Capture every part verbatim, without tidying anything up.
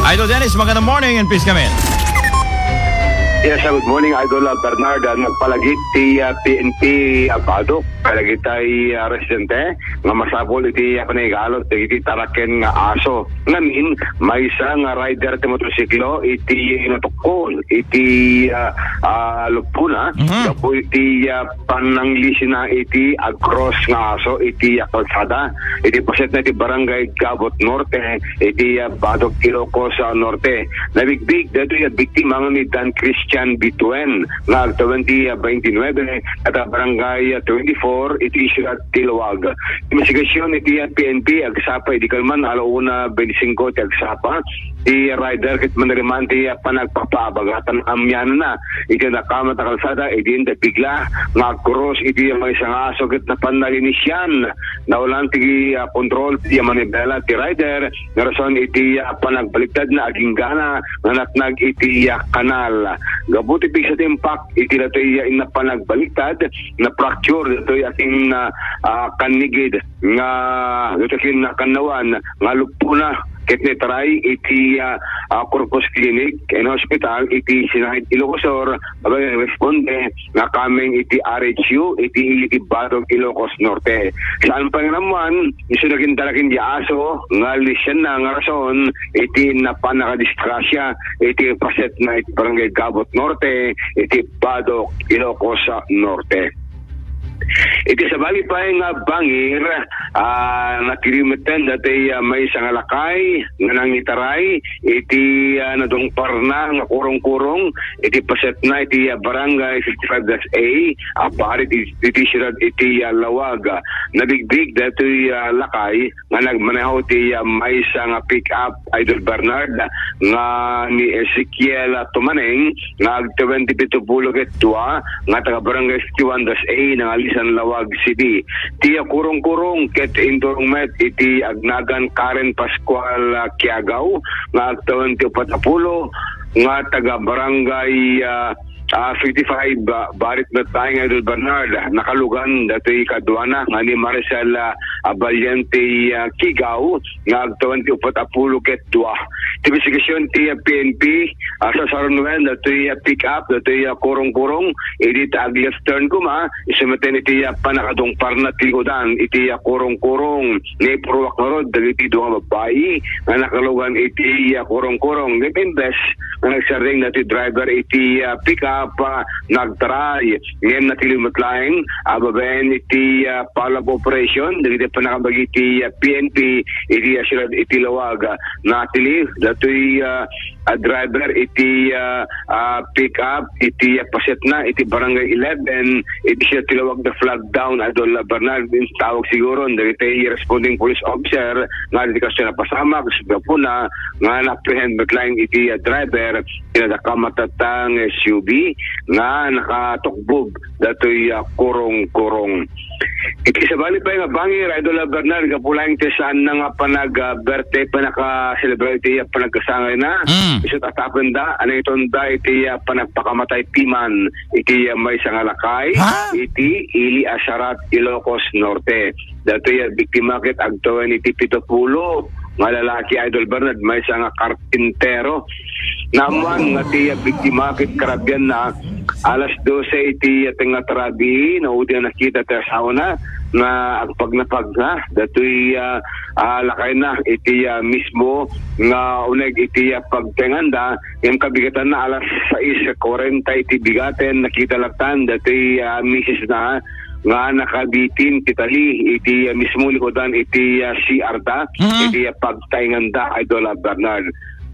Idol Dennis, magandang morning and please come in. Yes, uh, good morning, Idol, uh, Bernard. Uh, nagpalagip ti, uh, P N P, uh, Badok kadagiti, uh, residente nga masapul iti, uh, panangigalot dagiti taraken nga aso. Ngamin, maysa nga rider ti motorsiklo iti natukkol iti, uh, uh, lupona. Mhm. Gapu iti, uh, pananglisinna iti agcross nga aso iti, ah, kalsada iti pasetna iti Barangay Gabot Norte iti, ah, Badok, Ilocos, ah, Norte. Nabigbig daytoy a biktima nga ni Dan Christian Bituen nga agtawen ti, ah, twenty-nine ket, ah, Barangay, ah, twenty-four iti siudad ti Laoag. Imbestigasion iti, ah, P N P agsapa idi kalman ala una twenty-five ti agsapa ti rider ket maniriman ti, ah, panagpapaabagatan amianna iti nakamat a kalsada, idin nabigla nga agcross iti maysa nga aso ket napan nalinisian. Nawalan ti, ah, kontrol ti manibela ti rider nga rason iti, ah, panagbaliktadna agingga nga natnag iti, ah, kanal. Gapu ti pigsa ti impact iti datoy, ah, inna panagbaliktad, na-fracture datoy a tin-, ah, ah, kannigid nga datoy kin-, kannawan nga lupona ket naitaray iti, ah, ah, Corpus Clinic and Hospital iti Sinaid, Ilocos Sur, babaen responde nga coming iti R H U iti, iti Badok, Ilocos Norte. Saan pay nga naammuan, isu nagintarakin di aso nga lisianna nga rason iti napan nakadisgrasya iti pasetna iti Barangay Gabot Norte iti Badok, Ilocos Norte. Iti sabali pay nga bangir, ah, nakiliw metten datoy, ah, maysa nga lakay nga nangitaray iti, ah, nadungparna nga kurong-kurong iti pasetna iti, ah, Barangay fifty-five dash A, ah, barit iti, iti siudad iti, ah, Laoag. Nabigbig datoy, ah, lakay nga nagmaneho ti, ah, maysa nga pick-up, Idol Bernard, nga ni Ezekiel, ah, Tumaneng, nga agtawen ti pito pulo ket dua, nga taga Barangay fifty-one dash A, nga alisan Laoag City. Ti, ah, kurong-kurong ket inturong met iti agnagan Karen Pascual, ah, Kiagaw, nga agtawen ti upat a pulo, nga taga Barangay, ah, ah, fifty-five, ah, barit met laeng, Idol Bernard, nakalugan datoy kaduana nga ni Maricel, ah, ah, Valiente, ah, Kigaw nga agtawen ti upat a pulo ket dua. Ti imbestigasion ti, ah, P N P, ah, sasarunoen datoy, ah, pick-up, datoy, ah, kurong-kurong, idi ta ag-left turn koma, isu metten iti, ah, pannakadungparna ti likudan iti, ah, kurong-kurong. Naipurruak ngarud dagiti dua nga babbai nga nakalugan iti, ah, kurong-kurong. Ngem imbes nga nagsardeng datoy driver iti, ah, pick-up, ah, nagtaray. Ngem natiliw met laeng, ah, babaen iti, ah, follow-up operation dagiti pannakabagi iti, ah, P N P iti, ah, siudad iti Laoag. Natiliw datoy, ah, ah, driver iti, ah, ah, pick-up iti, ah, pasetna iti Barangay eleven iti siudad ti Laoag na flag down, Idol Bernard, intawag siguro dagiti responding police officer nga ditoy kastoy napasamak, ket gapuna nga na-apprehend met laeng iti, ah, driver, ti nadakamatata nga S U V nga nakatukbob datoy, ah, kurong-kurong. Iti sabali pay nga bangir, Idol Bernard, gapu laeng ti saanna nga panag, ah, birthday, panaka-celebrate, ah, panagkasangayna. Mm. Isu ta tapenda, anitonda iti, ah, panagpakamatay piman iti, ah, maysa nga lakay, ha? Iti ili a sarat, Ilocos Norte. Datoy a biktima ket agtawen iti pito pulo nga lalaki, Idol Bernard, maysa nga karpintero. Naammuan nga ti biktima ket karabianna, alas dose iti tengnga ti rabii, no, idi nakita ti asawana nga agpagnapagna datoy, ah, ah, lakayna iti, ah, mismo nga uneg iti, ah, pagtaenganda. Ngem kabigatanna, alas sais kuarenta iti bigaten, nakita lattan datoy, ah, misisna nga nakabitin ti tali iti, ah, mismo likudan iti, ah, C R da, mhm, iti, ah, pagtaenganda, Idol, ah, Bernard.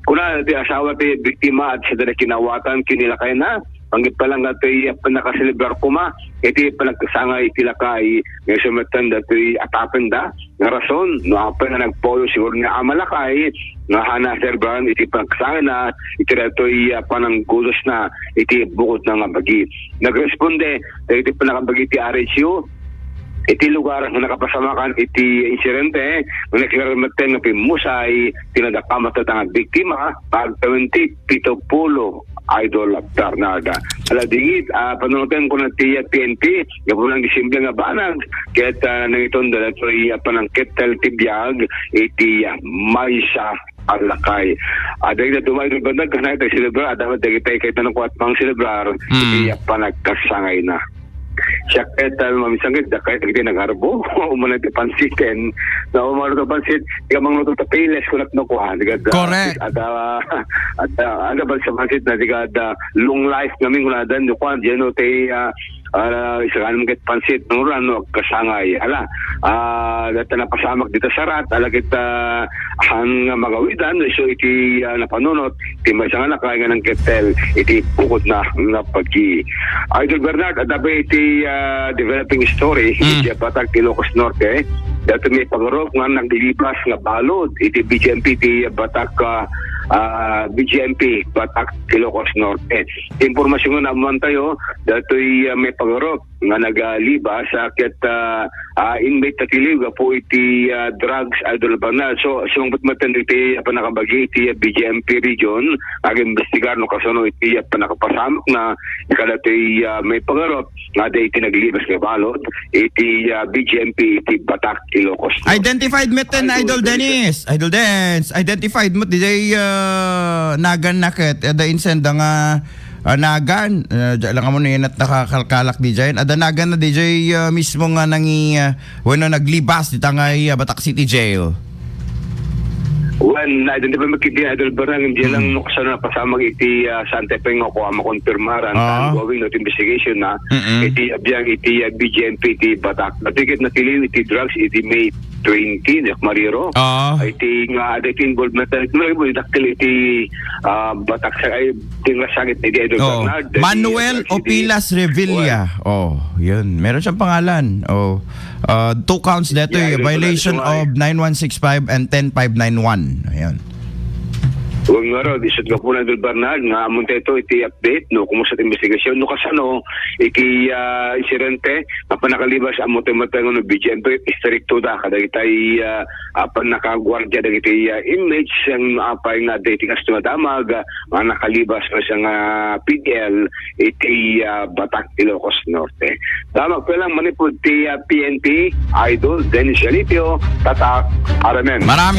Kuna ti asawa ti biktima, adda sida kinawatan ken ni lakayna, manggep pa lang nga ti, ah, pannakaselebrar koma iti panagkasangay iti lakay, nga isu metten datoy a tapenda nga rason no apay nga nagpulo siguro nga a lakay nga naserbaran iti panagsangayna iti datoy, ah, pananggudosna iti bukod na nga bagi. Nagresponde dagiti pannakabagi ti R H U iti lugar nga nakapasamakan iti insidente, nga nakilala metten nga pimmusay ti nadakamatata nga biktima, pagtawen ti pito pulo, Idol Bernard. Ala dingit, ah, panunoten kuna ti P N P, gapu lang ti simple nga banag, ket, ah, nangiton datoy, ah, panangkettel ti biag iti, ah, maysa a lakay. Adda ita dumayo, Idol Bernard, kanay tayo celebrar, adda dagiti kayat na kuat mang celebrar, Mm. iti panagkasangayna. Siak ket, ah, maminsan ket, dakay dagiti nagarbo, umuna ti pansiten. Na umuna ti pansit, ika mangluto ta Payless, kunak no kuan, diga da, Correct. Ada, ada, ada bang sa pansit na, diga da, long life namin kunadan, no kuan, diyan no, te, ah, ah, isa ka naman ket pansit, no ran, no, kasangay. Ala, ah, data napasamak dita sarat, ala kita, han nga magawidan, so iti, ah, napanunot, ti maysa nga lakay nga nangkettel iti bukod na nga pagi. Idol Bernard, adda ba iti, ah, developing story, Mm. iti Batak, Ilocos Norte, dati may pagarup nga naglibas nga balod iti B G M P ti Batak, ah, ah, B G M P, Batak, Ilocos Norte. Ti impormasyon nga naamuan tayo, datoy, ah, may pagarup nga naglibas, ah, ket, ah, ah, inmate na tiliw gapu iti, ah, drugs, Idol Bernard. So, sumangpet met iti, ah, pannakabagi iti, ah, B G M P region, agimbestigar no kasano iti, ah, pannakapasamak na, kadatoy, ah, may pagarup nga adda iti naglibas nga balod iti, ah, B G M P iti Batak, Ilocos Norte. Identified met ten, Idol Idol Dennis. Dennis. Idol Dennis, identified met diay, ah, nagan na ket, adda insenda nga, ah, nagan, ah, diay lang amo ni nat nakakalkalak diay. Adda nagan na diay, ah, mismo nga nangi, ah, wenno naglibas dita nga, ah, Batak City Jail. Wen, na-identify met iti Idol Bernard, diay lang Mm. no kasano napasamak iti, ah, Santa Fe nga kuan makonfirmar, Ah. ongoing no ti investigation na, Mm-mm. iti biang iti, ah, B G M P iti Batak. Dati ket natiliw iti drugs iti May twenty, Jack Mariro. Ah. Ay, ti nga, adda iti involvement na, iti nga, dakkel iti, ah, Batak sa, ay, ti nga sakit iti Idol Oo. Bernard, iti Manuel drugs iti Opilas Revilla. Well. Oh, yun. Meron siyang pangalan. Oh. Ah, two counts dito, Yeah, eh. Idol Bernard, Violation ito nga, of eh. nine one six five and ten five nine one. Ayan. Wen ngarud, isut' gapuna, Idol Bernard, nga ammon tayo iti update, no, kumusta ti investigasyon, no, kasano, iti, ah, insidente, nga panakalibas, ammo tayo matay, no, B G M P, istrikto da, kadagitay, ah, ah, pannakaguardia dagiti, ah, inmates, nga apay nga adda iti kasto nga damag, ah, nga nakalibas, nga, ah, P D L, iti, ah, Batak, Ilocos Norte. Damag pa lang manipud ti, ah, P N P, Idol Dennis Yalipio, Tatak, R M N. Marami